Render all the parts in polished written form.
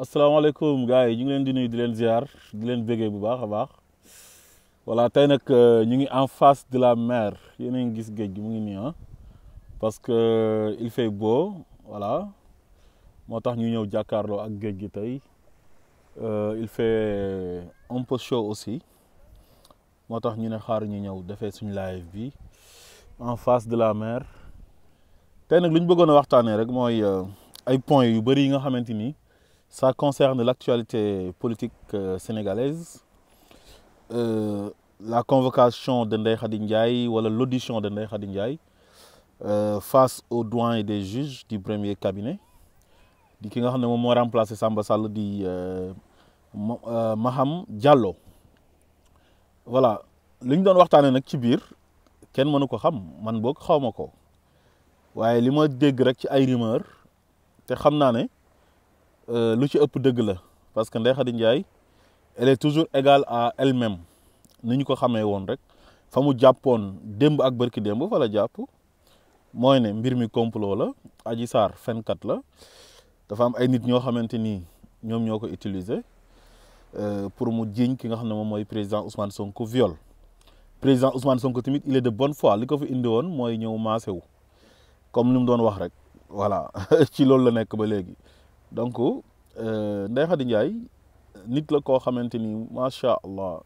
asalaamaaleykum gars yi ñu ngi leen di nuyu di leen ziar di leen béggee bu baax a baax voilà tey nag ñu ngi en face de la mer yéen a ngi gis géej gi mu ngi nii parce que il fait beau voilà moo tax ñu ñëw jàkkaarloo ak géej gi tey il fait un peu chaud aussi moo tax ñu ne xaar ñu ñëw defee suñu live bi en face de la mer tey nag lu ñu bëggoon a waxtaanee rek mooy ay points yu bëri yi nga xamante ni ça concerne l'actualité politique sénégalaise, la convocation de Ndiaye ou l'audition de Ndiaye face aux doyens des juges du premier cabinet di ki nga xam ne moom moo remplacé Samba Sall di Maham Diallo voilà li ñu doon waxtaanee nag ci biir kenn mënu ko xam man boog xaw ma ko waaye li ma dégg rek ci ay rumeur te xam naa ne lu ci ëpp dëgg la parce que Ndiaye elle est toujours égale à elle-même ni ñu ko xamee woon rek fa mu jàppoon démb ak bërki démb fa la jàpp mooy ne mbir mi complot la Adji Sarr fenkat la dafa am ay nit ñoo xamante ni ñoom ñoo ko utiliser pour mu jiiñ ki nga xam ne moom mooy président Ousmane Sonko viol président Ousmane Sonko tamit il est de bonne foi li ko fi indi woon mooy ñëw maase wu comme ni mu doon wax rek voilà ci loolu la nekk ba léegi. donc Ndiaye nit la koo xamante ni macha allah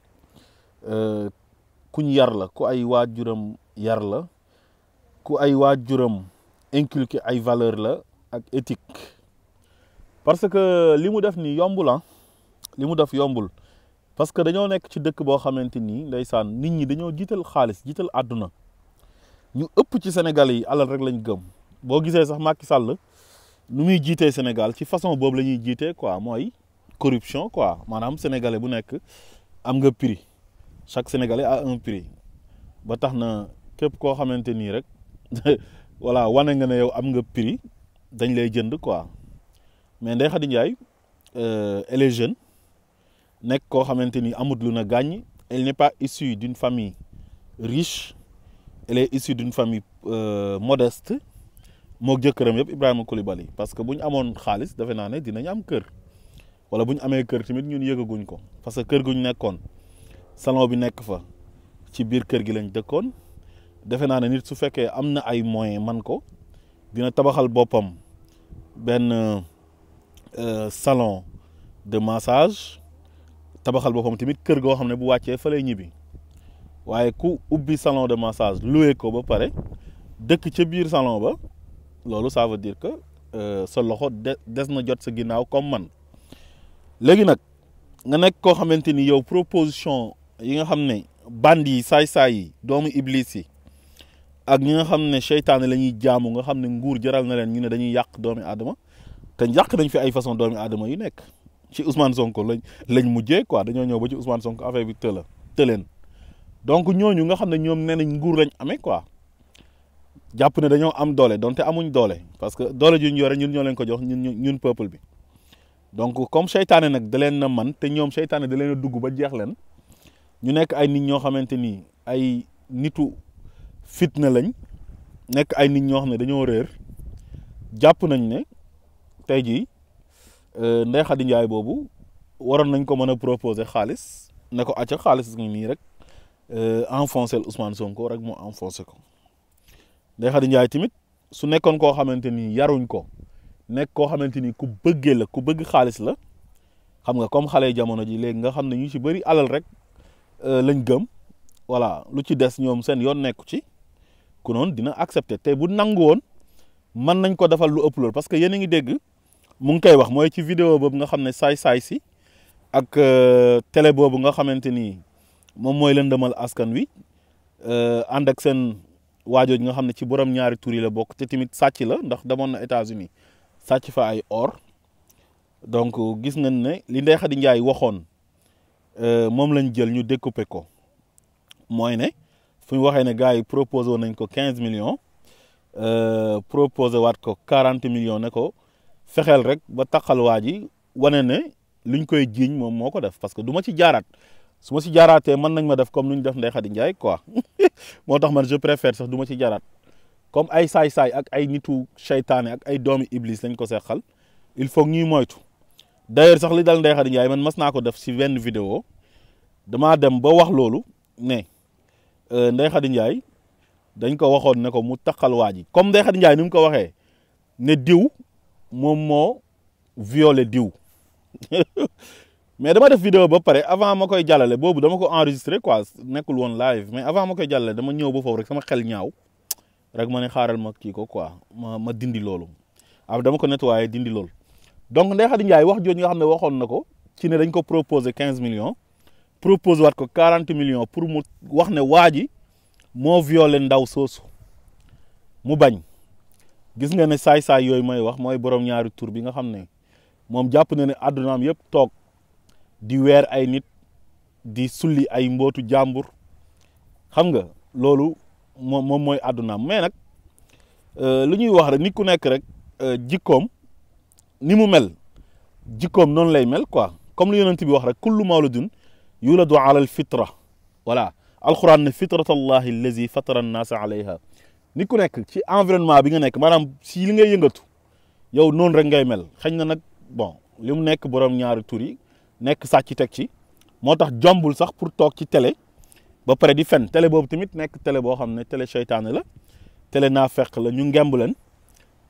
kuñ yar la ku ay waajuram yar la ku ay waajuram inculqué ay valeur la ak éthique parce que li mu def ni yombul li mu def yombul parce que dañoo nekk ci dëkk boo xamante ni ndeysaan nit ñi dañoo jiital xaalis jiital àdduna ñu ëpp ci Sénégal yi alal rek lañ gëm boo gisee sax Macky Sall nu muy jiitee Sénégal ci façon boobu la ñuy jiitee quoi mooy corruption quoi maanaam sénégalais bu nekk am nga prix chaque sénégalais a un prix ba tax na képp koo xamante nii rek voilà wane nga ne yow am nga prix dañ lay jënd quoi mais Ndiaye elle est jeune nekk koo xamante ni amut lu na gàññ elle n'est pas issue d'une famille riche elle est issue d'une famille modeste moo jëkkëram yëpp Ibrahima Coulibaly parce que bu ñu amoon xaalis defe naa ne dinañ am kër wala bu ñu amee kër tamit ñun yëgaguñ ko parce que kër gu ñu nekkoon salon bi nekk fa ci biir kër gi lañ dëkkoon defe naa ne nit su fekkee am na ay moyens man ko dina tabaxal boppam benn salon de massage tabaxal boppam tamit kër goo xam ne bu wàccee fa lay ñibbi waaye ku ubbi salon de massage loué ko ba pare dëkk ca biir salon ba. loolu ça veut dire que sa loxo des na jot sa ginnaaw comme man léegi nag nga nekk koo xamante ni yow proposition yi nga xam ne bandi yi saay-saay yi doomu iblis yi ak ñi nga xam ne seytaane la ñuy jaamu nga xam ne nguur jaral na leen ñu ne dañuy yàq doomi aadama te yàq nañ fi ay façon doomi aadama yu nekk ci Ousmane Sonko lañ mujjee quoi dañoo ñëw ba ci Ousmane Sonko affaire bi tëleen donc ñooñu nga xam ne ñoom nee nañ nguur lañ amee quoi jàpp ne dañoo am doole donte amuñ doole parce que doole ju ñu yore ñun ñoo leen ko jox ñun peuple bi donc comme seytaane nag da leen na man te ñoom seytaane da leen a dugg ba jeex leen ñu nekk ay nit ñoo xamante ni ay nitu fitna lañ nekk ay nit ñoo xam ne dañoo réer jàpp nañ ne tey jii Ndiaye boobu waroon nañ ko mën a proposer xaalis ne ko acca xaalis ngi nii rek enfoncé Ousmane Sonko rek mu enfoncé ko. Ndiaye tamit su nekkoon koo xamante ni yaruñ ko nekk koo xamante ni ku bëggee la ku bëgg xaalis la xam nga comme xale jamono ji léegi nga xam ne ñu ci bëri alal rek lañ gëm voilà lu ci des ñoom seen yoon nekku ci ku noonu dina accepter te bu nangu woon mën nañ ko defal lu ëpp loolu parce que yéen a ngi dégg mu ngi koy wax mooy ci vidéo boobu nga xam ne saay-saay si ak télé boobu nga xamante ni moom mooy lëndëmal askan wi ànd ak seen. waajooj nga xam ne ci borom ñaari tur yi la bokk te tamit sàcc la ndax demoon na États-Unis sàcc fa ay or donc gis nañ ne li Ndiaye waxoon moom lañ jël ñu découper ko mooy ne fu ñu waxee ne gars yi proposé nañ ko 15 millions proposé waat ko 40 millions ne ko fexeel rek ba taxal waa ji wane ne luñ koy jiiñ moom moo ko def parce que du ma ci jaaraat su ma si jaaraatee mën nañ ma def comme nu ñu def Ndiaye quoi moo tax man je préfère sax du ma ci jaaraat comme ay saay-saay ak ay nitu seytaane ak ay doomi iblis lañ ko seqal il faut ñuy moytu d'ailleurs sax li dal Ndeye Khady Ndiaye man mas naa ko def si benn vidéo damaa dem ba wax loolu ne Ndeye Khady Ndiaye dañ ko waxoon ne ko mu taxal waa ji comme Ndeye Khady Ndiaye ni mu ko waxee ne diw moom moo violé diw mais dama def vidéo ba pare avant ma koy jàllale boobu dama ko enregistré quoi nekkul woon live mais avant ma koy jàllale dama ñëw ba foofu rek sama xel ñaaw rek ma ne xaaral ma kii ko quoi ma dindi loolu ab dama ko nettoyé dindi loolu donc Ndeye Khady Ndiaye wax jooju nga xam ne waxoon na ko ci ne dañ ko proposé 15 millions proposé waat ko 40 millions pour mu wax ne waa ji moo violé ndaw soosu mu bañ gis nga ne saay-saay yooyu may wax mooy borom ñaari tur bi nga xam ne moom jàpp na ne àddunaam yëpp toog di weer ay nit di sulli ay mbootu jàmbur xam nga loolu moom mooy àddunaam mais nag lu ñuy wax rek nit ku nekk rek jikkoom ni mu mel jikkoom noonu lay mel quoi comme lu yonent bi wax rek kullu mawludun yuladu ala al fitra voilà alquran ne fitratallahi allazi fatara annaasa alayha nit ku nekk ci environnement bi nga nekk maanaam si li ngay yëngatu yow noonu rek ngay mel xëy na nag bon li mu nekk borom ñaari tur yi nekk sàcc teg ci moo tax jombul sax pour toog ci télé ba pare di fen télé boobu tamit nekk télé boo xam ne télé seytaane la télé naa fekk la ñu ngemb leen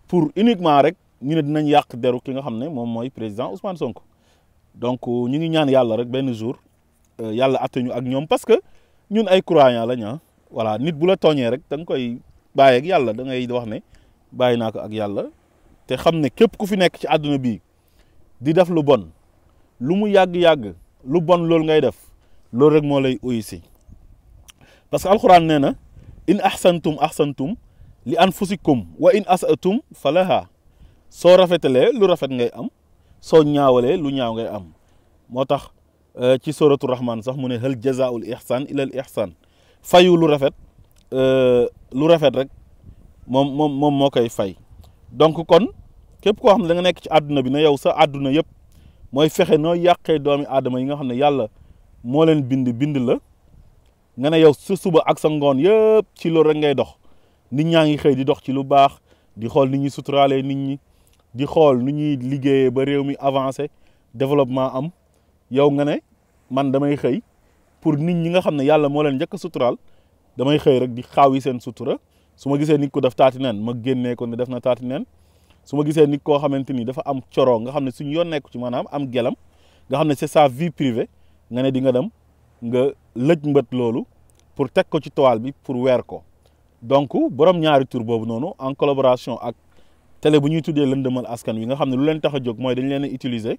pour uniquement rek ñu ne dinañ yàq deru ki nga xam ne moom mooy président Ousmane Sonko donc ñu ngi ñaan yàlla rek benn jour yàlla atte ñu ak ñoom parce que ñun ay croyants la ñu voilà nit bu la tooñee rek da nga koy bàyyi ak yàlla da ngay wax ne bàyyi naa ko ak yàlla te xam ne képp ku fi nekk ci àdduna bi di def lu bon lu mu yàgg-yàgg lu bon loolu ngay def loolu rek moo lay uyu si parce que alxuraan nee na in ahsantum li anfusikum wa in asatum falaha soo rafetalee lu rafet ngay am soo ñaawalee lu ñaaw ngay am moo tax ci suratu rahman sax mu ne hal jazaul ihsan ila al ihsan fayu lu rafet rek moom moo koy fay donc kon képp koo xam ne da nga nekk ci àdduna bi ne yow sa àdduna yëpp mooy fexe noo yàqee doomi aadama yi nga xam ne yàlla moo leen bind la nga ne yow sa suba ak sa ngoon yëpp ci loolu rek ngay dox nit ñaa ngi xëy di dox ci lu baax di xool nit ñi suturaalee nit ñi di xool nu ñuy liggéeyee ba réew mi avancé développement am yow nga ne man damay xëy pour nit ñi nga xam ne yàlla moo leen njëkk a suturaal damay xëy rek di xaaw yi seen sutura su ma gisee nit ko def taati neen ma génnee ko ne def na taati neen su ma gisee nit koo xamante ni dafa am coro nga xam ne suñu yoon nekku ci maanaam am gelam nga xam ne c'est sa vie privée nga ne di nga dem nga lëj mbët loolu pour teg ko ci toile bi pour weer ko donc borom ñaari tur boobu noonu en collaboration ak télé bu ñuy tuddee lëndëmal askan wi nga xam ne lu leen tax a jóg mooy dañ leen a utiliser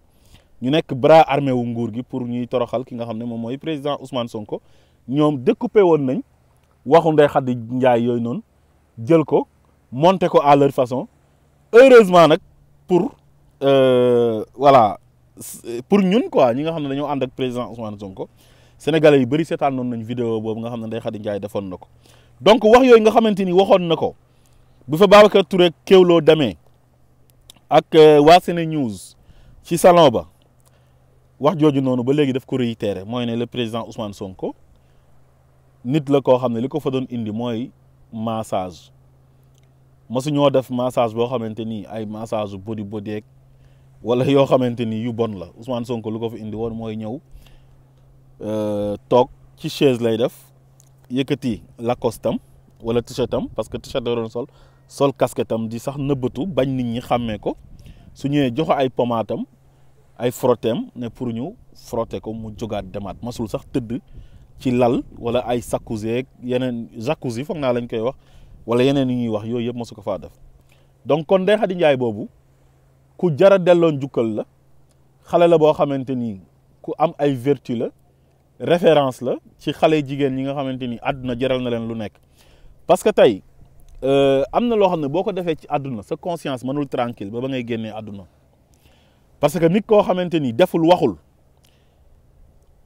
ñu nekk bras armé wu nguur gi pour ñuy toroxal ki nga xam ne moom mooy président Ousmane Sonko ñoom découpé woon nañ waxu Ndeye Khady Ndiaye yooyu noonu jël ko monter ko à leur façon heureusement nag pour voilà pour ñun quoi ñi nga xam ne dañoo ànd ak président Ousmane Sonko sénégalais yu bëri seetaan noonu nañ vidéo boobu nga xam ne Ndeye Khady Ndiaye defoon na ko donc wax yooyu nga xamante ni waxoon na ko bu fa Babacar Touré kéwloo demee ak waa Sene News ci salon ba wax jooju noonu ba léegi daf ko réitéré mooy ne le président Ousmane Sonko nit la koo xam ne li ko fa doon indi mooy massage mosu ñoo def massage boo xamante ni ay massage body ak wala yoo xamante ni yu bon la Ousmane Sonko lu ko fa indi woon mooy ñëw toog ci chaise lay def yëkkati Lacoste am wala t-shirt am parce que t-shirt da doon sol casquette am di sax nëbbatu bañ nit ñi xàmmee ko su ñëwee joxe ay pomaatam ay frotteem ne pour ñu frotter ko mu jógaat demaat masul sax tëdd ci lal wala ay jacuzzi yeneen jacuzzi foog naa lañ koy wax wala yeneen yi ñuy wax yooyu yëpp mosu ko faa def donc kon Ndeye Khady Ndiaye boobu ku jara delloon jukkal la xale la boo xamante ni ku am ay vertu la référence la ci xale jigéen ñi nga xamante ni àdduna jaral na leen lu nekk parce que tey am na loo xam ne boo ko defee ci àdduna sa conscience mënul tranquille ba ngay génnee àdduna parce que nit koo xamante ni deful waxul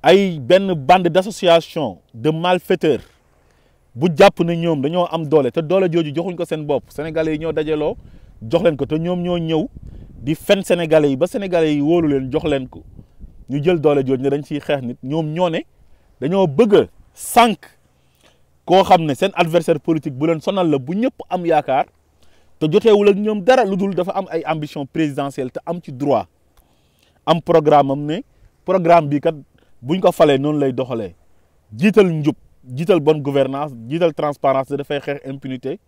ay benn bande d'association de malfaiteurs bu jàpp ne ñoom dañoo am doole te doole jooju joxuñ ko seen bopp sénégalais yi ñoo dajaloo jox leen ko te ñoom ñoo ñëw di fen sénégalais yi ba sénégalais yi wóolu leen jox leen ko ñu jël doole jooju ne dañ ciy xeex nit ñoom ñoo ne dañoo bëgg a sànq koo xam ne seen adversaire politique bu leen sonal la bu ñëpp am yaakaar te joteewul ak ñoom dara lu dul dafa am ay ambition présidentielle te am ci droit am programme am ne programme bi kat buñ ko falee noonu lay doxalee jiital njub jiital bonne gouvernance jiital transparence dafay xeex impunité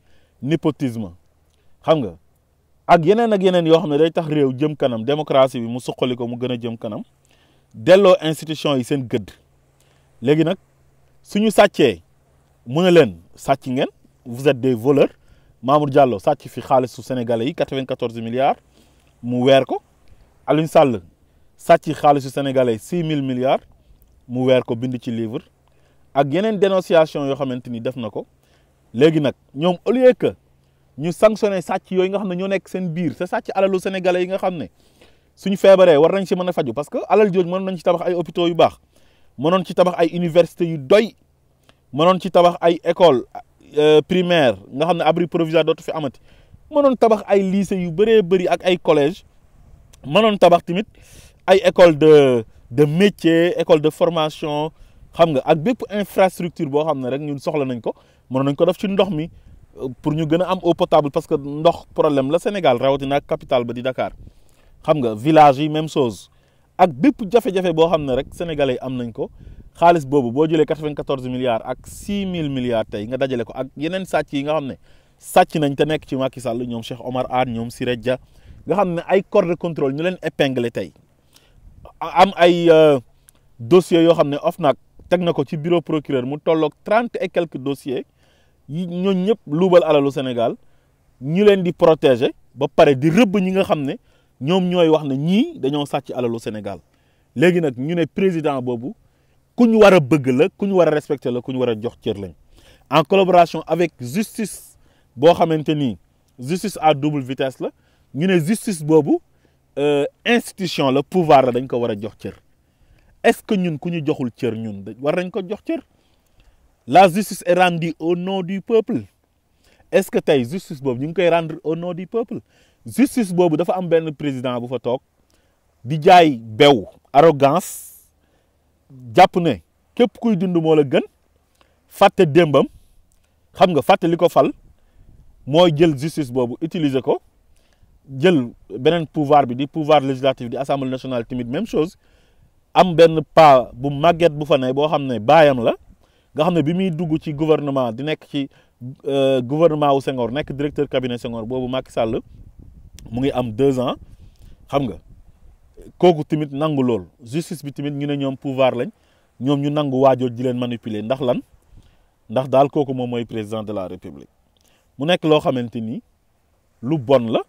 népotisme xam nga ak yeneen yoo xam ne day tax réew jëm kanam démocratie bi mu suqali ko mu gën a jëm kanam delloo institution yi seen gëdd léegi nag suñu sàccee mu ne leen sàcc ngeen vous êtes des voleurs Mamour Diallo sàcc fi xaalisu sénégalais yi 94 milliards mu weer ko Alioune Sall sàcc xaalisu sénégalais 6000 milliards mu weer ko bind ci livre ak yeneen dénonciation yoo xamante ni def na ko léegi nag ñoom au lieu que ñu sanctionné sàcc yooyu nga xam ne ñoo nekk seen biir te sàcc alalu sénégalais yi nga xam ne suñu feebaree war nañ ci mën a faju parce que alal jooju mënoon nañ ci tabax ay hôpitaux yu baax mënoon ci tabax ay universités yu doy mënoon ci tabax ay école primaire nga xam ne abri provisoire dootu fi amati mënoon tabax ay lycée yu bëree bëri ak ay collège mënoon tabax tamit ay école de métier école de formation xam nga ak bépp infrastructure boo xam ne rek ñun soxla nañ ko mënoon nañ ko def ci ndox mi pour ñu gën a am eau potable parce que ndox problème la Sénégal rawatina ak capitale ba di Dakar xam nga village yi même chose ak bépp jafe-jafe boo xam ne rek sénégalais yi am nañ ko xaalis boobu boo jëlee 94 milliards ak 6000 milliards tey nga dajale ko ak yeneen sàcc yi nga xam ne sàcc nañ te nekk ci Macky Sall ñoom Cheikh Omar Anne ñoom Siré Dia nga xam ne ay corps de contrôle ñu leen épinglé tey am ay dossiers yoo xam ne OFNAC teg na ko ci bureau procureur mu tolloog 30 et quelques dossiers yi ñooñu ñëpp luubal alalu Sénégal ñu leen di protéger ba pare di rëbb ñi nga xam ne ñoom ñooy wax ne ñii dañoo sàcc alalu Sénégal léegi nag ñu ne président boobu ku ñu war a bëgg la ku ñu war a respecter la ku ñu war a jox cër lañ en collaboration avec justice boo xamante ni justice à double vitesse la ñu ne justice boobu institution la pouvoir la dañ ko war a jox cër est-ce que ñun ku ñu joxul cër ñun war nañ ko jox cër la justice est rendue au nom du peuple est-ce que tey justice boobu ñu ngi koy rendre au nom du peuple justice boobu dafa am benn président bu fa toog di jaay bew arrogance jàpp ne képp kuy dund moo la gën fàtte démbam xam nga fàtte li ko fal mooy jël justice boobu utiliser ko jël beneen pouvoir bi di pouvoir législatif di assemblée nationale tamit même chose am benn pa bu màgget bu fa ne boo xam ne baayam la nga xam ne bi muy dugg ci gouvernement di nekk ci gouvernement wu Senghor nekk directeur cabinet Senghor boobu Macky Sall mu ngi am 2 ans xam nga kooku tamit nangu lool justice bi tamit ñu ne ñoom pouvoir lañ ñoom ñu nangu waajooj di leen manipuler ndax lan ndax daal kooku moom mooy président de la république mu nekk loo xamante ni lu bon la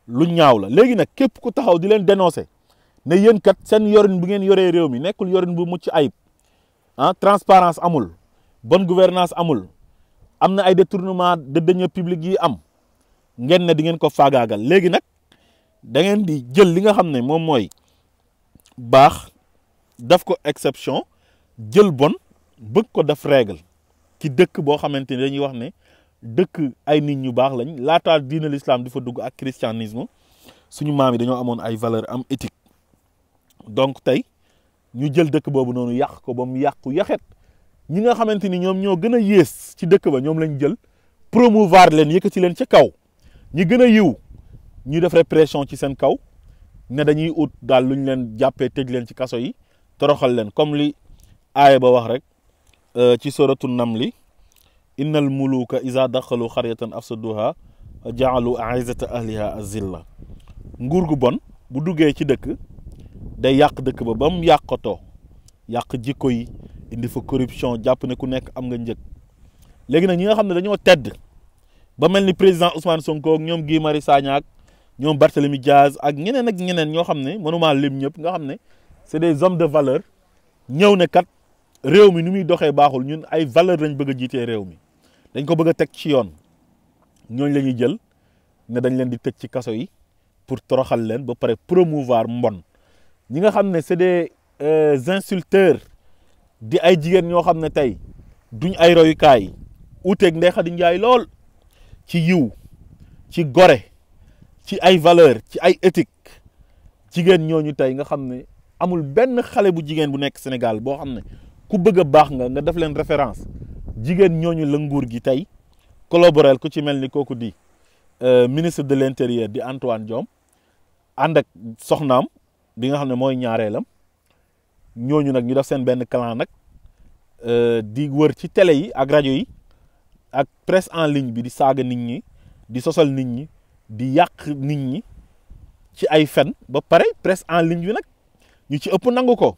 lu ñaaw la léegi nag képp ku taxaw di leen dénoncer ne yéen kat seen yorin bu ngeen yoree réew mi nekkul yorin bu mucc ayib transparence amul bonne gouvernance amul am na ay détournement de deniers publics yi am ngeen ne di ngeen ko faagaagal léegi nag da ngeen di jël li nga xam ne moom mooy baax daf ko exception jël bon bëgg ko def règle ci dëkk boo xamante ni dañuy wax ne dëkk ay nit ñu baax lañ laataa diine l'islam di fa dugg ak christianisme suñu maam yi dañoo amoon ay valeur am éthique donc tey ñu jël dëkk boobu noonu yàq ko ba mu yàqu yaxet ñi nga xamante ni ñoom ñoo gën a yées ci dëkk ba ñoom lañ jël promouvoir leen yëkkati leen ca kaw ñi gën a yiw ñu def répression ci seen kaw ne dañuy ut daal lu ñu leen jàppee tëj leen ci kaso yi toroxal leen comme li aaya ba wax rek ci suratu namli innal muluka iza daxalu xaryatan afsaduha jaalu aizata ahliha azilla nguur gu bon bu duggee ci dëkk day yàq dëkk ba mu yàqatoo yàq jikko yi indi fa corruption jàpp ne ku nekk am nga njëg léegi nag ñi nga xam ne dañoo tedd ba mel ni président Ousmane Sonko ak ñoom Guy Marius Sagna ak ñoom Barthélémy Diaz ak ñeneen ñoo xam ne mënuma lim ñëpp nga xam ne c'est des hommes de valeur ñëw ne kat réew mi ni muy doxee baaxul ñun ay valeur lañ bëgg a jiitee réew mi dañ ko bëgg a teg ci yoon ñooñ la ñuy jël ne dañ leen di tëj ci kaso yi pour toroxal leen ba pare promouvoir mbon ñi nga xam ne c'est des insulteurs di ay jigéen ñoo xam ne tey duñ ay royukaay uuteeg Ndeye Khady Ndiaye lool ci yiw ci gore ci ay valeur ci ay éthique jigéen ñooñu tey nga xam ne amul benn xale bu jigéen bu nekk Sénégal boo xam ne ku bëgg a baax nga def leen référence jigéen ñooñu la nguur gi tey collaborer ku ci mel ni kooku di ministre de l'intérieur di Antoine Diome ànd ak soxnaam bi nga xam ne mooy ñaareelam ñooñu nag ñu def seen benn clan nag di wër ci télé yi ak rajo yi ak presse en ligne bi di saaga nit ñi di sosal nit ñi di yàq nit ñi ci ay fen ba pare presse en ligne bi nag ñu ci ëpp nangu ko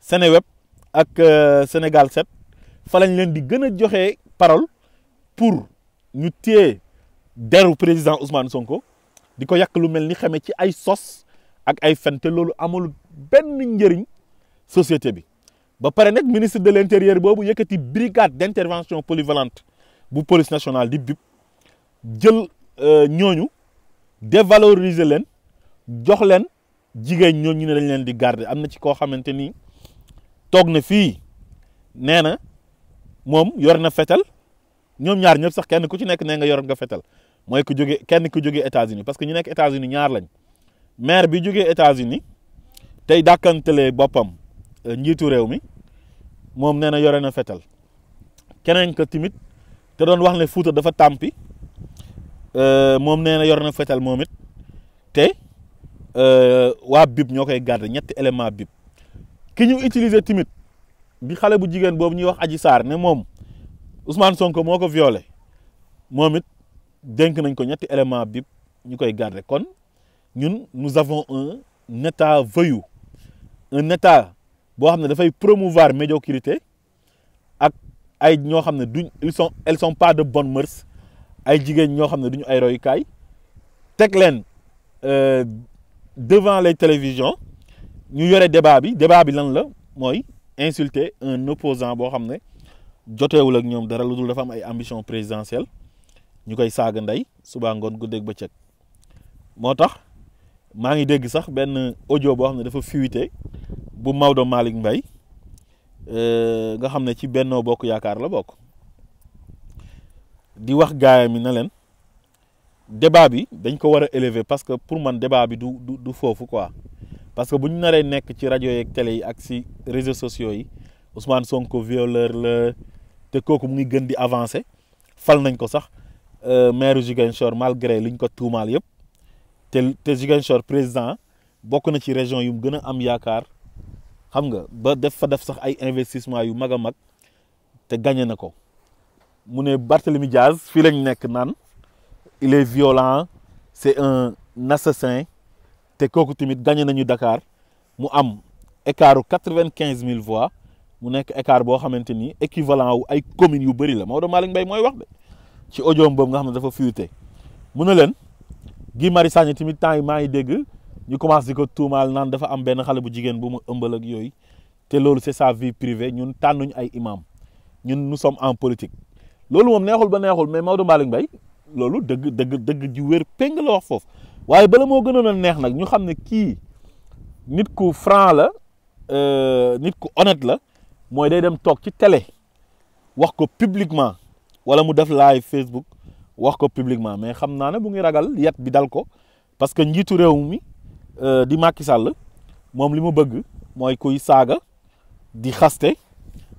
Seneweb ak Sénégal 7 fa lañ leen di gën a joxe parole pour ñu téye deru président Ousmane Sonko di ko yàq lu mel ni xame ci ay sos ak ay fen te loolu amul benn njëriñ société bi ba pare nag ministre de l'intérieur boobu yëkkati brigade d'intervention polyvalente bu police nationale di BIP jël ñooñu dévaloriser leen jox leen jigéen ñooñu ne dañ leen di garder am na ci koo xamante ni toog na fii nee na moom yor na fetal ñoom ñaar ñëpp sax kenn ku ci nekk nee nga yor nga fetal mooy ku jóge kenn ku jógee États-Unis parce que ñu nekk États-Unis ñaar lañ maire bi jógee États-Unis tey dàkkantele boppam njiitu réew mi moom nee na yore na fetal keneen ka tamit te doon wax ne Fuuta dafa tàmpi moom nee na yor na fetal moom it te waa BIP ñoo koy garder ñetti élément BIP ki ñu utiliser tamit bi xale bu jigéen boobu ñuy wax Adji Sarr ne moom Ousmane Sonko moo ko violé moom it dénk nañ ko ñetti élément BIP ñu koy garder kon ñun nous avons un état voyou un état boo xam ne dafay promouvoir médiocrité ak ay ñoo xam ne duñ elles sont pas de bonnes mœurs ay jigéen ñoo xam ne duñu ay royukaay teg leen devant les télévisions ñu yore débat bi lan la mooy insulter un opposant boo xam ne joteewul ak ñoom dara lu dul dafa am ay ambition présidentielle ñu koy saaga ndey suba ngoon guddeeg bëccëg moo tax maa ngi dégg sax benn audio boo xam ne dafa fuité bu Maodo Malick Mbaye nga xam ne ci Benno Bokk Yaakaar la bokk di wax gaayam mi na leen débat bi dañ ko war a élever parce que pour man débat bi du foofu quoi parce que bu ñu naree nekk ci rajo yeeg télé yi ak si réseaux sociaux yi Ousmane Sonko violeur la te kooku mu ngi gën di avancer fal nañ ko sax maire Ziguinchor malgré liñ ko tuumaal yëpp te Ziguinchor président bokk na ci région yu mu gën a am yaakaar xam nga ba def sax ay investissement yu mag a mag te gagné na ko mu ne Barthélemy Diaz fii lañ nekk naan il est violent c'est un assassin te kooku tamit gagné nañu Dakar mu am écartu 95 000 voix mu nekk écart boo xamante ni équivalent wu ay communes yu bëri la Maodo Malick Mbaye mooy wax de ci audio boobu nga xam ne dafa fuité mu ne leen Guy Marius Sagna tamit temps yi maa ngi dégg ñu commencé di ko tuumaal naan dafa am benn xale bu jigéen bu mu ëmbal ak yooyu te loolu c'est sa vie privée ñun tànnuñ ay imam ñun nous sommes en politique loolu moom neexul ba neexul mais Maodo Malick Mbaye loolu dëgg ju wér péng la wax foofu waaye bala moo gënoon a neex nag ñu xam ne kii nit ku franc la nit ku honnête la mooy day dem toog ci télé wax ko publiquement wala mu def live Facebook wax ko publiquement mais xam naa ne bu ngi ragal yet bi dal ko parce que njiitu réew mi di Macky Sall moom li mu bëgg mooy kuy saaga di xaste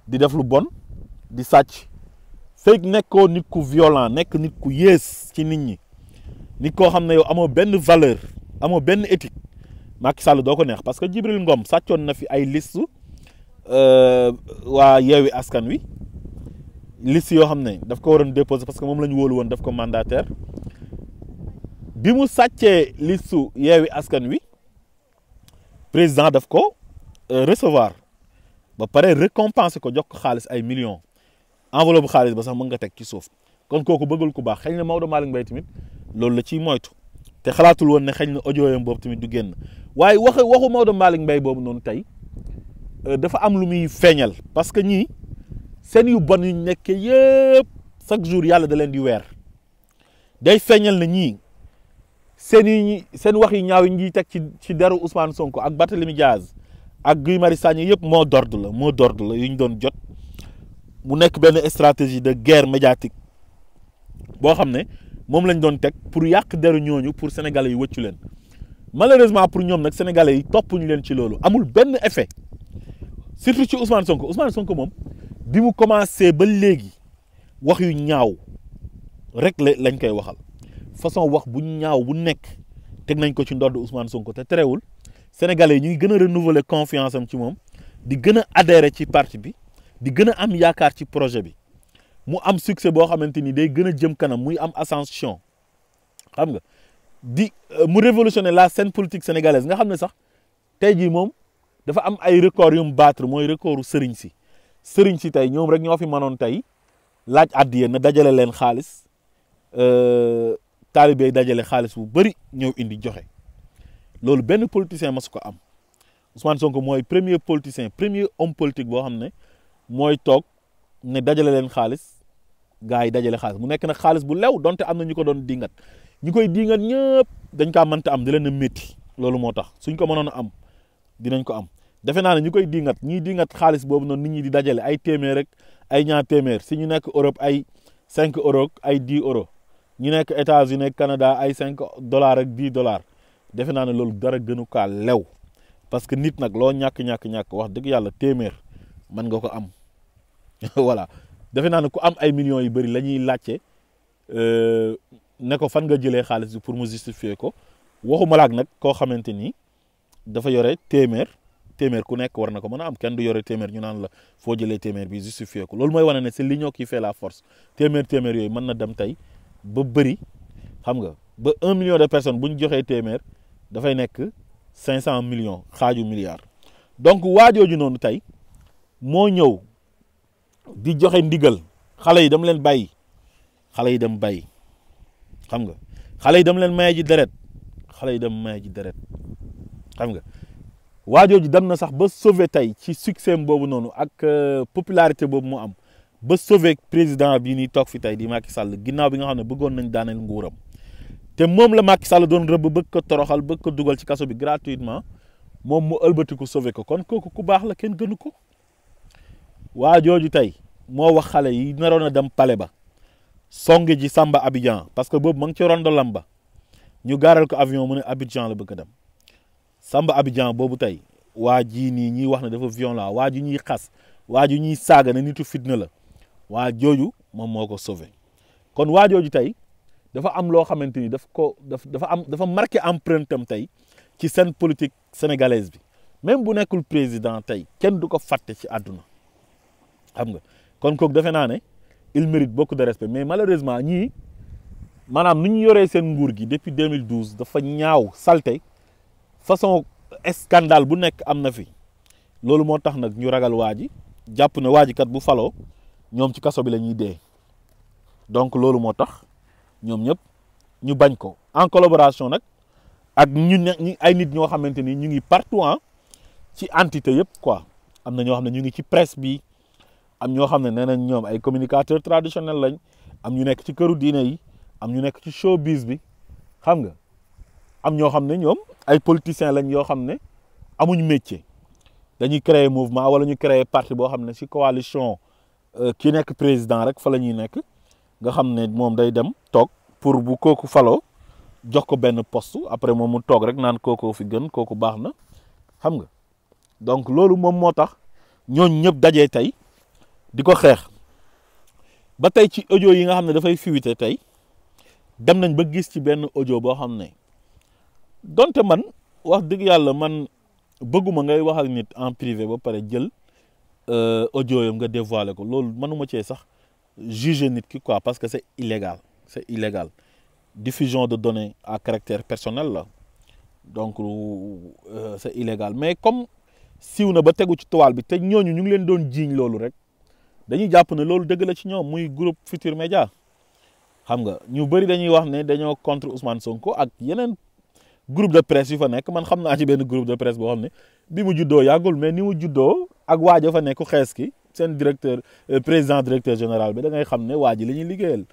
di def lu bon di sàcc fekk nekkoo nit ku violent nekk nit ku yées ci nit ñi nit koo xam ne yow amoo benn valeur amoo benn éthique Macky Sall doo ko neex parce que Djibril Ngom sàccoon na fi ay liste waa Yewwi Askan Wi liste yoo xam ne daf ko waroon déposer parce que moom la ñu wóolu woon daf ko mandataire bi mu sàccee liste Yewwi Askan Wi président daf ko recevoir ba pare récompenser ko jox ko xaalis ay millions enveloppe xaalis ba sax mën nga teg ci suuf kon kooku bëggul ku baax xëy na Maodo Malick Mbaye tamit loolu la ciy moytu te xalaatul woon ne xëy na audio yam boobu tamit du génn waaye waxu Maodo Malick Mbaye boobu noonu tey dafa am lu muy feeñal parce que ñii seen yu bon yu nekkee yëpp chaque jour yàlla da leen di weer day feeñal na ñii seen wax yi ñaaw yi ñuy teg ci deru Ousmane Sonko ak Barthélemy Diaz ak Guy Marius Sagna yëpp moo d'ordre la yu ñu doon jot mu nekk benn stratégie de guerre médiatique boo xam ne moom lañ doon teg pour yàq deru ñooñu pour sénégalais yi wëccu leen malheureusement pour ñoom nag sénégalais yi toppuñu leen ci loolu amul benn effet surtout ci Ousmane Sonko moom bi mu commencé ba léegi wax yu ñaaw rek lañ koy waxal façon wax bu ñaaw bu nekk teg nañ ko ci ndodd Ousmane Sonko te terewul sénégalais yi ñu ngi gën a renouveler confiance am ci moom di gën a adhérer ci parti bi di gën a am yaakaar ci projet bi mu am succès boo xamante ni day gën a jëm kanam muy am ascension xam nga di mu révolutionner la scène politique sénégalaise nga xam ne sax tey jii moom dafa am ay record yu mu battre mooy recordu sëriñ si tey ñoom rek ñoo fi mënoon tey laaj addiya na dajale leen xaalis taalibe yi dajale xaalis bu bëri ñëw indi joxe loolu benn politicien masu ko am Ousmane Sonko mooy premier politicien premier homme politique boo xam ne mooy toog ne dajale leen xaalis gars yi dajale xaalis mu nekk nag xaalis bu lew donte am na ñu ko doon dingat ñu koy dingat ñëpp dañ kaa mënta am di leen a métti loolu moo tax suñ ko mënoon a am dinañ ko am defe naa ne ñu koy dingat ñiy dingat xaalis boobu noonu nit ñi di dajale ay téeméer rek ay ñaar téeméer si ñu nekk Europe ay 5 euros ay 10 euros ñu nekk États-Unis Canada ay $5 ak $10 defe naa ne loolu dara gënu kaa lew parce que nit nag loo ñàkk wax dëgg yàlla téeméer mën nga ko am voilà defe naa ne ku am ay millions yu bëri la ñuy laajte ne ko fan nga jëlee xaalis bi pour mu justifier ko waxuma laak nag koo xamante ni dafa yore téeméer ku nekk war na ko mën a am kenn du yore téeméer ñu naan la foo jëlee téeméer bi justifier ko loolu mooy wane ne c'est l'union qui fait la force téeméer yooyu mën na dem tey ba bëri xam nga ba 1 million de personnes bu ñu joxee téeméer dafay nekk 500 millions xaaju milliard donc waajooju noonu tey moo ñëw di joxe ndigal xale yi dam leen bàyyi xam nga xale yi dam leen maye ji deret xam nga waajooju dem na sax ba sauver tey ci succès boobu noonu ak popularité boobu mu am ba sauver président bii nii toog fi tey di Macky Sall ginnaaw bi nga xam ne bëggoon nañ daaneel nguuram te moom la Macky Sall doon rëbb bëgg ko toroxal bëgg ko dugal ci kaso bi gratuitement moom mu ëlbatiku sauver ko kon kooku ku baax la kenn gënu ko waajooju tey moo wax xale yi naroon a dem palais ba songe ji Samba Abidjan parce que boobu ma ngi ci rondolam ba ñu gaaral ko avion mu ne Abidjan la bëgg a dem Samba Abidjan boobu tey waa jii nii ñiy wax ne dafa violent waa ju ñuy xas waa ju ñuy saaga ne nitu fitna la waa jooju moom moo ko sauvé kon waa jooju tey dafa am loo xamante ni dafa marqué empreinte am tey ci scène politique sénégalaise bi même bu nekkul président tey kenn du ko fàtte ci àdduna xam nga kon kooku defe naa ne il mérite beaucoup de respect mais malheureusement ñii maanaam nu ñu yoree seen nguur gi depuis 2012 dafa ñaaw salte façon scandale bu nekk am na fi loolu moo tax nag ñu ragal waa ji jàpp ne waa ji kat bu faloo ñoom ci kaso bi la ñuy dee donc loolu moo tax ñoom ñëpp ñu bañ ko en collaboration nag ak ñi ay nit ñoo xamante ni ñu ngi partout ci entité yëpp quoi am na ñoo xam ne ñu ngi ci presse bi am ñoo xam ne nee nañ ñoom ay communicateurs traditionnels lañ am ñu nekk ci këru diine yi am ñu nekk ci showbiz bi xam nga am ñoo xam ne ñoom ay politiciens lañ yoo xam ne amuñ métier dañuy créer mouvement wala ñu créer parti boo xam ne ci coalition ki nekk président rek fa la ñuy nekk nga xam ne moom day dem toog pour bu kooku faloo jox ko benn poste après moom mu toog rek naan kooku fi gën kooku baax na xam nga donc loolu moom moo tax ñooñ ñëpp dajee tey di ko xeex ba tey ci audio yi nga xam ne dafay fuité tey dem nañ ba gis ci benn audio boo xam ne donte man wax dëgg yàlla man bëgguma ngay wax ak nit en privé ba pare jël audio yam nga dévoiler ko loolu mënuma cee sax juger nit ki quoi parce que c'est illégal diffusion de données à caractère personnel la donc c'est illégal mais comme siiw na ba tegu ci toile bi te ñooñu ñu ngi leen doon jiiñ loolu rek dañuy jàpp ne loolu dëgg la ci ñoom muy groupe Futurs Médias xam nga ñu bëri dañuy wax ne dañoo contre Ousmane Sonko ak yeneen groupe de presse yu fa nekk man xam naa ci benn groupe de presse boo xam ne bi mu juddoo yàggul mais ni mu juddoo ak waaja fa nekk xees ki seen directeur président directeur général bi da ngay xam ne waa ji la ñuy liggéeyal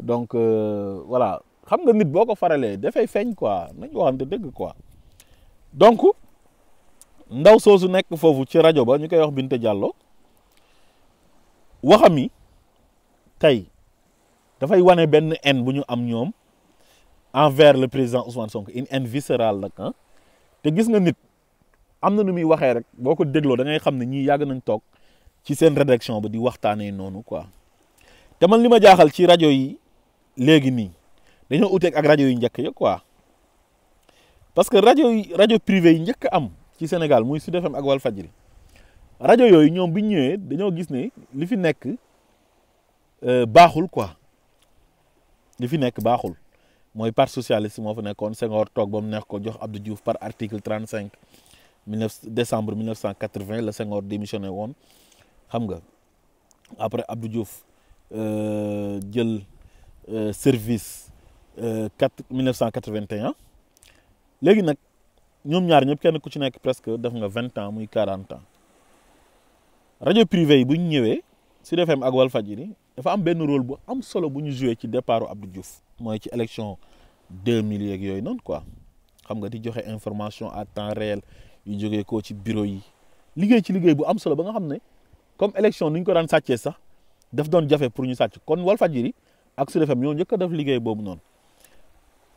donc voilà xam nga nit boo ko faralee dafay feeñ quoi nañ waxante dëgg quoi donc ndaw soosu nekk foofu ci rajo ba ñu koy wax Binta Diallo waxam yi tey dafay wane benn haine bu ñu am ñoom envers le président Ousmane Sonko une haine viscérale nag ah te gis nga nit am na nu muy waxee rek boo ko dégloo da ngay xam ne ñii yàgg nañ toog ci seen rédaction ba di waxtaanee noonu quoi te man li ma jaaxal ci rajo yi léegi nii dañoo uteeg ak rajo yu njëkk ya quoi parce que rajo privé yi njëkk am ci Sénégal muy Sud FM ak Walfadjri rajo yooyu ñoom bi ñu ñëwee dañoo gis ne li fi nekk baaxul quoi li fi nekk baaxul mooy parti socialiste moo fa nekkoon Senghor toog ba mu neex ko jox Abdou Diouf par article 35 décembre 1980 la Senghor démissionné woon xam nga après Abdou Diouf jël service 1981 léegi nag ñoom ñaar ñëpp kenn ku ci nekk presque def nga 20 ans muy 40 ans rajo privé yi bu ñu ñëwee Sud FM ak Walfadjri dafa am benn rôle bu am solo bu ñu joué ci départu Abdou Diouf mooy ci élection 2000 yeeg yooyu noonu quoi xam nga di joxe information à temps réel yu jógee koo ci bureau yi liggéey ci liggéey bu am solo ba nga xam ne comme élection ni ñu ko daan sàccee sax daf doon jafe pour ñu sàcc kon Walfadjri ak Sud FM ñoo njëkk a def liggéey boobu noonu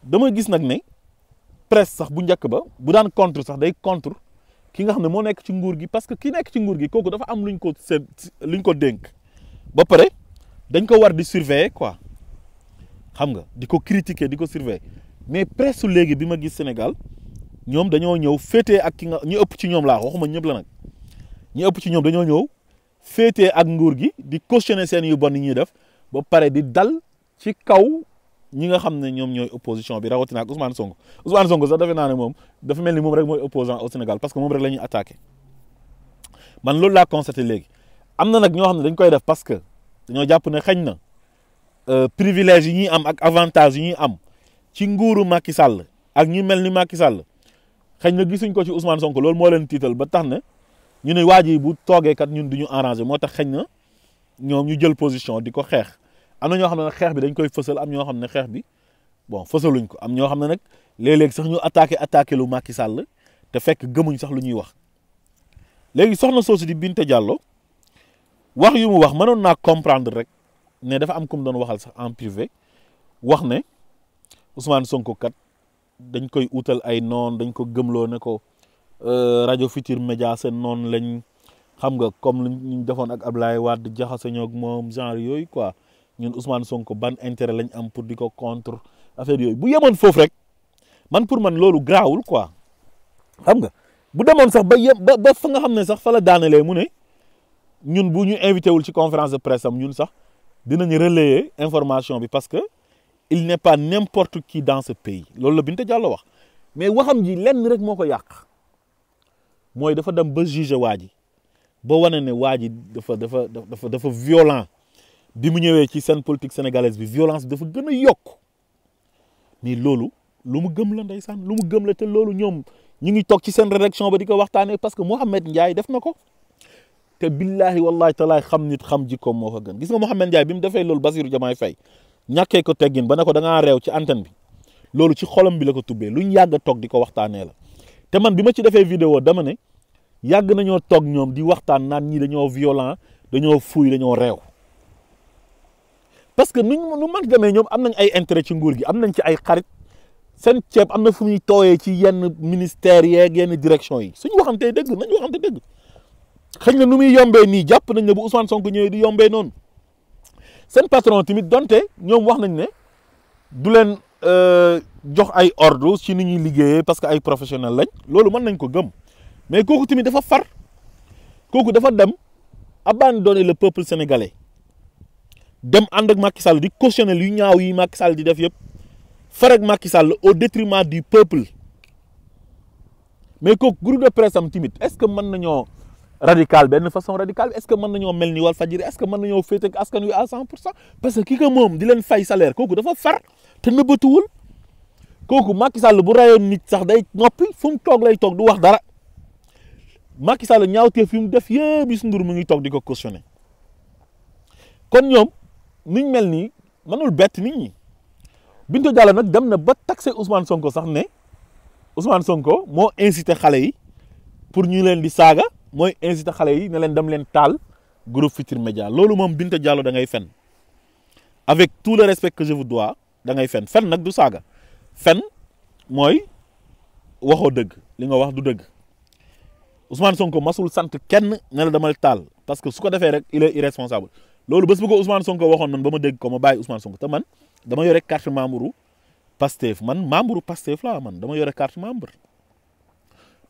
dama gis nag ne presse sax bu njëkk ba bu daan contre sax day contre ki nga xam ne moo nekk ci nguur gi parce que ki nekk ci nguur gi kooku dafa am luñ ko dénk ba pare dañ ko war di surveiller quoi xam nga di ko critiquer di ko surveiller mais presse su léegi bi ma gis Sénégal ñoom dañoo ñëw féetee ak ki nga ñu ëpp ci ñoom laa waxuma ñëpp la nag ñu ëpp ci ñoom dañoo ñëw féetee ak nguur gi di cautionner seen yu bon yi ñuy def ba pare di dal ci kaw ñi nga xam ne ñoom ñooy opposition bi rawatina ak Ousmane Sonko sax defe naa ne moom dafa mel ni moom rek mooy opposant au Sénégal parce que moom rek la ñuy attaqué man loolu laa constaté léegi am na nag ñoo xam ne dañ koy def parce que dañoo jàpp ne xañ na privilège yi ñuy am ak avantage yi ñuy am ci nguuru Macky Sall ak ñi mel ni Macky Sall xañ na gisuñ ko ci Ousmane Sonko loolu moo leen tiital ba tax na ñu ne waa ji bu toogee kat ñun du ñu arrangé moo tax xañ na ñoom ñu jël position di ko xeex am na ñoo xam ne nag xeex bi dañ koy fësal am ñoo xam ne xeex bi bon fësaluñ ko am ñoo xam ne nag léeg-léeg sax ñu attaqué lu Macky Sall te fekk gëmuñ sax lu ñuy wax léegi soxna soosu di Binta Diallo wax yu mu wax mënoon naa comprendre rek ne dafa am ku mu doon waxal sax en privé wax ne Ousmane Sonko kat dañ koy utal ay noon dañ ko gëmloo ne ko rajo Futurs Médias seen noonu lañ xam nga comme ñu defoon ak Abdoulaye Wade jaxase ñoo ak moom genre yooyu quoi ñun Ousmane Sonko ban intérêt lañ am pour di ko contre affaire yooyu bu yemoon foofu rek man pour man loolu garaawul quoi xam nga bu demoon sax ba fa nga xam ne sax fa la daanelee mu ne ñun bu ñu invité wul ci conférence de presse am ñun sax dinañ relayer information bi parce que il n'est pas n'importe qui dans ce pays loolu la Binta Diallo wax mais waxam ji lenn rek moo ko yàq mooy dafa dem ba juger waa ji ba wane ne waa ji dafa violent bi mu ñëwee ci scène politique sénégalaise bi violence dafa gën a yokk mais loolu lu mu gëm la ndeysaan lu mu gëm la te loolu ñoom ñu ngi toog ci seen rédaction ba di ko waxtaanee parce que Mouhamed Ndiaye def na ko te billahi wallahi talaay xam nit xam jikkoom moo ko gën gis nga Mouhamed Ndiaye bi mu defee loolu Bassirou Diomaye Faye ñàkkee ko teggin ba ne ko da ngaa réew ci antenne bi loolu ci xolam bi la ko tubbee luñ yàgg a toog di ko waxtaanee la te man bi ma ci defee vidéo dama ne yàgg nañoo toog ñoom di waxtaan naan ñi dañoo violent dañoo fuuy dañoo réew parce que nu man demee ñoom am nañ ay intérêt ci nguur gi am nañ ci ay xarit seen ceeb am na fu muy tooyee ci yenn ministères yeeg yenn direction yi suñu waxantee dëgg nañ waxante dëgg xëy na nu muy yombee nii jàpp nañ ne bu Ousmane Sonko ñëwee di yombee noonu seen patron tamit donte ñoom wax nañ ne du leen jox ay ordre ci ni ñuy liggéeyee parce que ay professionnels lañ loolu mën nañ ko gëm mais kooku tamit dafa far kooku dafa dem abandonner le peuple sénégalais dem ànd ak Macky Sall di cautionner yu ñaaw yi Macky Sall di def yëpp far ak Macky Sall au détriment du peuple mais kooku groupe de presse am tamit est-ce que mën nañoo radical benn façon radicale est-ce que mën nañoo mel ni Walfadjri est-ce que mën nañoo féete ak askan wi à 100% parce que ki ko moom di leen fay salaire kooku dafa far te nëbbatuwul kooku Macky Sall bu rayoon nit sax day noppi fu mu toog lay toog du wax dara Macky Sall ñaawteef fi mu def yëpp Youssou Ndour mu ngi toog di ko cautionner kon ñoom niñ mel nii mënul bett nit ñi Binta Diallo nag dem na ba taxé Ousmane Sonko sax ne Ousmane Sonko moo incité xale yi pour ñu leen di saaga mooy incité xale yi ne leen dem leen taal groupe Futurs Médias loolu moom Binta Diallo da ngay fen avec tout le respect que je vous dois da ngay fen nag du saaga fen mooy waxoo dëgg li nga wax du dëgg Ousmane Sonko masul sant kenn ne la demal taal parce que su ko defee rek il est irresponsable loolu bés bu ko Ousmane Sonko waxoon man ba ma dégg ko ma bàyyi Ousmane Sonko te man dama yore carte membre Pastef man membre Pastef la man dama yore carte membre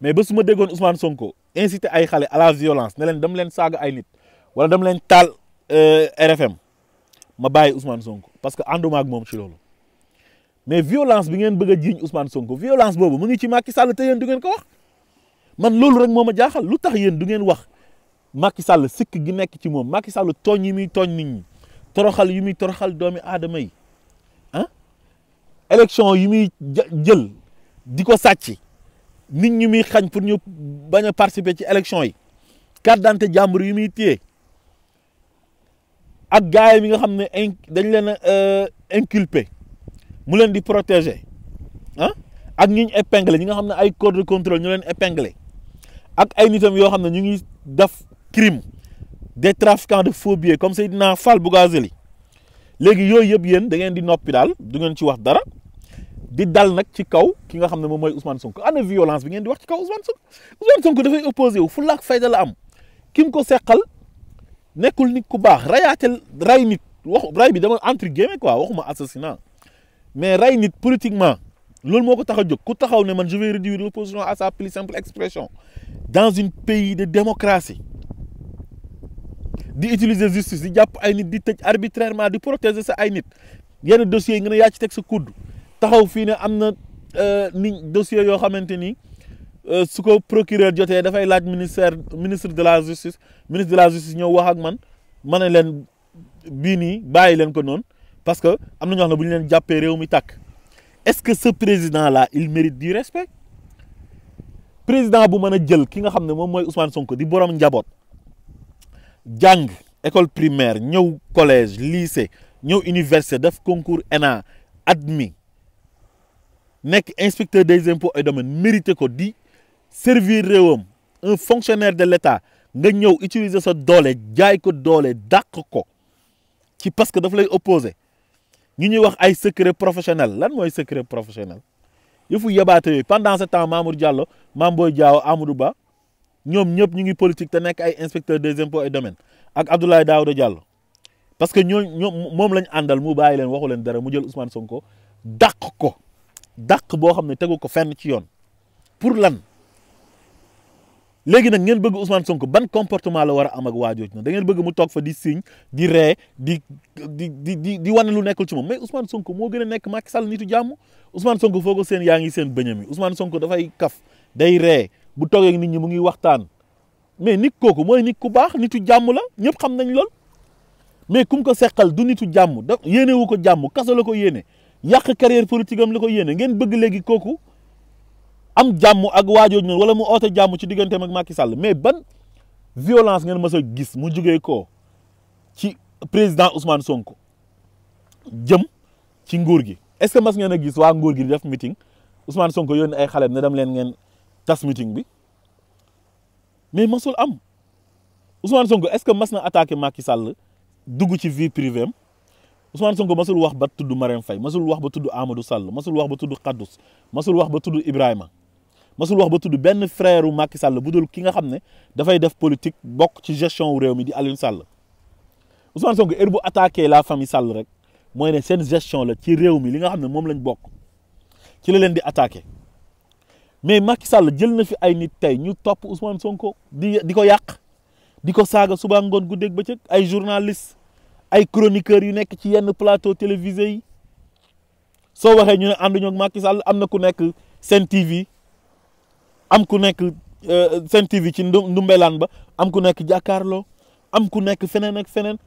mais ba su ma déggoon Ousmane Sonko incité ay xale à la violence ne leen dam leen saaga ay nit wala dam leen taal RFM ma bàyyi Ousmane Sonko parce que ànduma ak moom ci loolu mais violence bi ngeen bëgg a jiiñ Ousmane Sonko violence boobu mu ngi ci Macky Sall te yéen du ngeen ko wax man loolu rek moo ma jaaxal lu tax yéen du ngeen wax Macky Sall sikk gi nekk ci moom Macky Sall tooñ yi muy tooñ nit ñi toroxal yi muy toroxal doomi aadama yi ah élection yi muy jël di ko sàcc nit ñi muy xañ pour ñu bañ a participer ci élection yi carte d'identité jàmbur yi muy téye ak gars yi nga xam ne dañ leen a inculpé mu leen di protéger ah ak ñi ñu épinglé ñi nga xam ne ay corps de contrôle ñu leen épinglé ak ay nitam yoo xam ne ñu ngi def crime des trafiquants de faux billets comme Seydina Fall Bougazelli léegi yooyu yëpp yéen da ngeen di noppi daal du ngeen ci wax dara di dal nag ci kaw ki nga xam ne moom mooy Ousmane Sonko ana violence bi ngeen di wax ci kaw Ousmane Sonko dafay opposé wu fulla ak fayda la am ki mu ko seqal nekkul nit ku baax rayaatel ray nit wax ray bi dama entre guillemets quoi waxuma assassinat mais ray nit politiquement loolu moo ko tax a jóg ku taxaw ne man je vais réduire l'opposition à sa plus simple expression dans un pays de démocratie di utiliser justice di jàpp ay nit di tëj arbitrairement di protéger sa ay nit yenn dossiers yi nga ne yaa ci teg sa kudd taxaw fii ne am na dossier yoo xamante ni su ko procureur jotee dafay laaj ministre de la justice ñëw wax ak man ma ne leen bii nii bàyyi leen ko noonu parce que am na ñoo xam ne bu ñu leen jàppee réew mi tàkk est-ce que ce président là il mérite du respect président bu mën a jël ki nga xam ne moom mooy Ousmane Sonko di borom njaboot jàng école primaire ñëw collège lycée ñëw université def concours ENA admis nekk inspecteur des impôts et domaines mérité ko di servir réewam un fonctionnaire de l'État nga ñëw utiliser sa doole jaay ko doole dàq ko ci parce que daf lay opposé ñi ñuy wax ay secret professionnel lan mooy secret professionnel yëfu yebaate yooyu pendant ce temps Mamour Diallo Mbaye Diaw Amadou Ba ñoom ñëpp ñu ngi politique te nekk ay inspecteur des impôts et domaines ak Abdoulaye Daouda Diallo parce que ñoom moom lañ àndal mu bàyyi leen waxu leen dara mu jël Ousmane Sonko dàq ko dàq boo xam ne tegu ko fenn ci yoon pour lan léegi nag ngeen bëgg Ousmane Sonko ban comportement la war a am ak waajooj na da ngeen bëgg mu toog fa di signe di ree di wane lu nekkul ci moom mais Ousmane Sonko moo gën a nekk Macky Sall nitu jàmm Ousmane Sonko foo ko seen yaa ngi seen bëñam yi Ousmane Sonko dafay kaf day ree bu toogee nit ñi mu ngi waxtaan mais nit kooku mooy nit ku baax nitu jàmm la ñëpp xam nañ lool mais kum ko seqal du nitu jàmm da yéene wu ko jàmm kaso la ko yéene yàq carrière politique am la ko yéene ngeen bëgg léegi kooku am jàmm ak waajooj noonu wala mu oote jàmm ci digganteem ak Macky Sall mais ban violence ngeen mës a gis mu jugee ko ci président Ousmane Sonko jëm ci nguur gi est-ce que mas ngeen a gis waa nguur gi di def meeting Ousmane Sonko yónni ay xale ne dem leen ngeen tas meeting bi mais masul am Ousmane Sonko est-ce que mas na attaqué Macky Sall dugg ci vie privée am Ousmane Sonko masul wax ba tudd Marème Faye masul wax ba tudd Amadou Sall masul wax ba tudd Khadous masul wax ba tudd Ibrahima masul wax ba tudd benn frère u Macky Sall bu dul ki nga xam ne dafay def politique bokk ci gestion wu réew mi di Aliou Sall Ousmane Sonko heure bu attaqué la famille Sall rek mooy ne seen gestion la ci réew mi li nga xam ne moom lañ bokk ci la leen di attaqué mais Macky Sall jël na fi ay nit tey ñu topp Ousmane Sonko di ko yàq di ko saaga suba ngoon guddeeg bëccëg ay journaliste ay chroniqueurs yu nekk ci yenn plateau télévisé yi soo waxee ñu ne ànduñu ak Macky Sall am na ku nekk Sen TV am ku nekk Sen TV ci ndumbelaan ba am ku nekk jàkkaarloo am ku nekk feneen ak feneen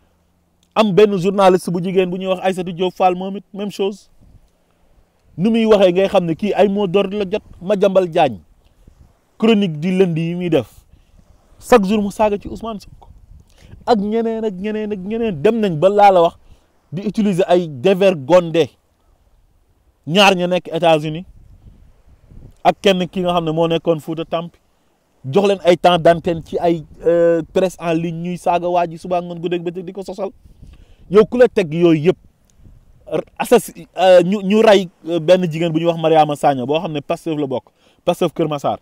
am benn journaliste bu jigéen bu ñuy wax Aïssatou Diop Fall moom it même chose nu muy waxee ngay xam ne kii ay mot d'ordre la jot Madiambal Diagne chronique di lundi yi muy def chaque jour mu saaga ci Ousmane Sonko ak ñeneen ak ñeneen ak ñeneen dem nañ ba laa la wax di utiliser ay dévergondé ñaar ña nekk États-Unis ak kenn ki nga xam ne moo nekkoon Fouta Tampi jox leen ay temps d'antenne ci ay presse en ligne ñuy saaga waa ji suba ngoon guddeeg bëccëg di ko sosal yow ku la teg yooyu yëpp ñu rey benn jigéen bu ñuy wax Mariama Sagna boo xam ne Pastef la bokk Pastef Kër Massar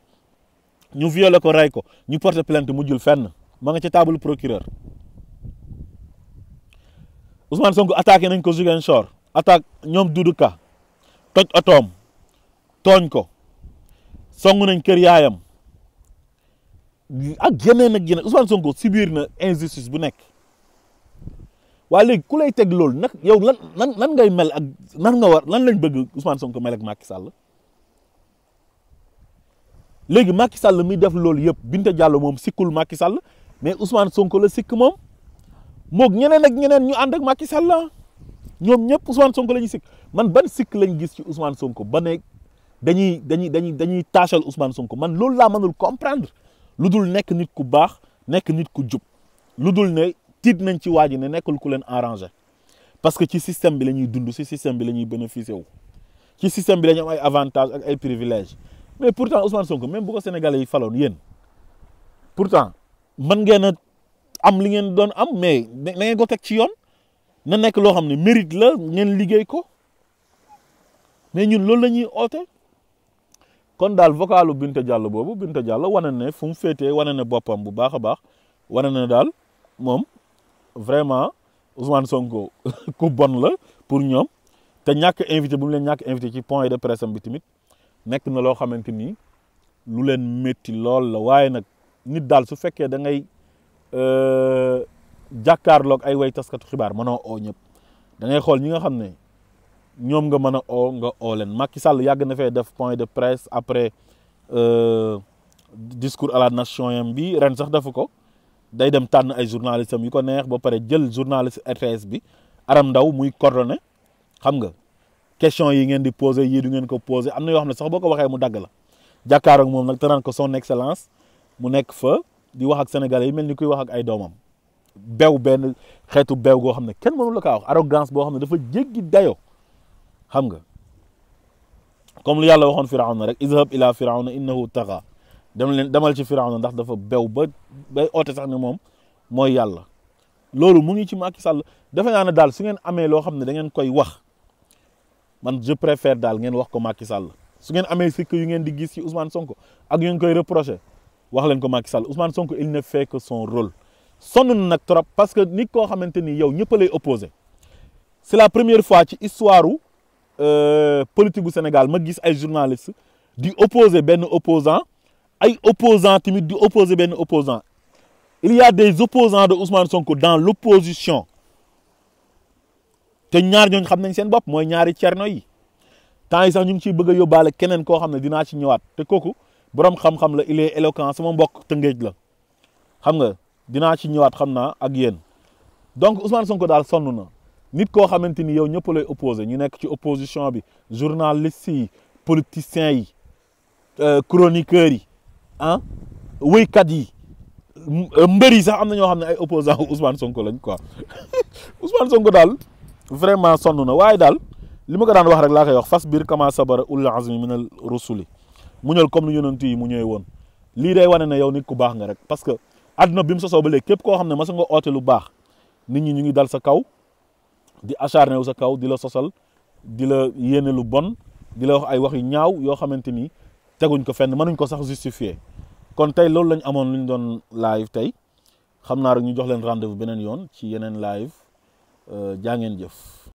ñu violé ko rey ko ñu porté plainte mujjul fenn ma nga ca table procureur Ousmane Sonko attaqué nañ ko Ziguinchor attaque ñoom Doudou Ka toj otoom tooñ ko song nañ kër yaayam ak yeneen ak yeneen Ousmane Sonko subir na injustice bu nekk waaye léegi ku lay teg loolu nag yow lan ngay mel ak lan lañ bëgg Ousmane Sonko mel ak Macky Sall léegi Macky Sall mi def loolu yëpp Binta Diallo moom sikkul Macky Sall mais Ousmane Sonko la sikk moom moog ñeneen ak ñeneen ñu ànd ak Macky Sall ñoom ñëpp Ousmane Sonko la ñuy sikk man ban sikk lañ gis ci Ousmane Sonko ba ne dañuy taachal Ousmane Sonko man loolu laa mënul comprendre lu dul nekk nit ku baax nekk nit ku jub lu dul ne tiit nañ ci waa ji ne nekkul ku leen arrangé parce que ci système bi la ñuy dund ci système bi la ñuy bénéficier wu ci système bi la ñu am ay avantages ak ay privilèges mais pourtant Ousmane Sonko même bu ko Sénégalais yi faloon yéen pourtant mën ngeen a am li ngeen doon am mais na ngeen ko teg ci yoon na nekk loo xam ne mérite la ngeen liggéey ko mais ñun loolu la ñuy oote kon daal vocalu Binta Diallo boobu Binta Diallo wane ne fu mu féetee wane ne boppam bu baax a baax wane ne daal moom vraiment Ousmane Sonko ku bon la pour ñoom te ñàkk invité bu mu leen ñàkk invité ci point de presse am bi tamit nekk na loo xamante ni lu leen métti lool la waaye nag nit daal su fekkee da ngay jàkkaarloog ay way taskatu xibaar mënoo oo ñëpp da ngay xool ñi nga xam ne ñoom nga mën a oo nga oo leen Macky Sall yàgg na fee def point de presse après discours à la nation yam bi ren sax defu ko day dem tànn ay journalistes am yu ko neex ba pare jël journaliste RTS bi Aram Ndaw muy coordonné xam nga question yi ngeen di posé yii du ngeen ko posé am na yoo xam ne sax boo ko waxee mu dagg la jàkkaarloog moom nag te naan ko son excellence mu nekk fa di wax ak sénégalais yi mel ni kuy wax ak ay doomam bew benn xeetu bew goo xam ne kenn mënu la kaa wax arrogance boo xam ne dafa jéggi dayo xam nga comme lu yàlla waxoon firawna rek izhab ila firawna innahu taxa demal ci firawna ndax dafa bew ba bay oote sax ne moom mooy yàlla loolu mu ngi ci Macky Sall defe naa ne daal su ngeen amee loo xam ne da ngeen koy wax man je préfère daal ngeen wax ko Macky Sall su ngeen amee sikk yu ngeen di gis ci Ousmane Sonko ak yu ngeen koy reproché wax leen ko Macky Sall Ousmane Sonko il ne fait que son rôle sonn na nag trop parce que nit koo xamante ni yow ñëpp lay opposé c'est la première fois ci histoire politique bu Sénégal ma gis ay journalistes di opposé benn opposant ay opposant tamit di opposé benn opposant il y a des opposants de Ousmane Sonko dans l'opposition te ñaar ñooñu xam nañ seen bopp mooy ñaari cerno yi temps yi sax ñu ngi ciy bëgg a yóbbaale keneen koo xam ne dinaa ci ñëwaat te kooku borom xam-xam la il est éloquent sama mbokk Tëngéej la xam nga dinaa ci ñëwaat xam naa ak yéen donc Ousmane Sonko daal sonn na nit koo xamante ni yow ñëpp lay opposé ñu nekk ci opposition bi journalistes yi politiciens yi chroniqueurs yi wéykat yi mbër yi sax am na ñoo xam ne ay opposants Ousmane Sonko lañ quoi Ousmane Sonko daal vraiment sonn na waaye daal li ma ko daan wax rek laa koy wax fas biir kama sabara ulul azmi minal rusuli muñal comme ni yonent yi mu ñëwee woon lii day wane ne yow nit ku baax nga rek parce que àdduna bi mu sosoo ba léegi képp koo xam ne mas nga oote lu baax nit ñi ñu ngi dal sa kaw di acharné wu sa kaw di la sosal di la yéene lu bon di la wax ay wax yu ñaaw yoo xamante ni teguñ ko fenn mënuñ ko sax justifier kon tey loolu lañ amoon lu ñu doon live tey xam naa rek ñu jox leen rendez-vous beneen yoon ci yeneen live jaa ngeen jëf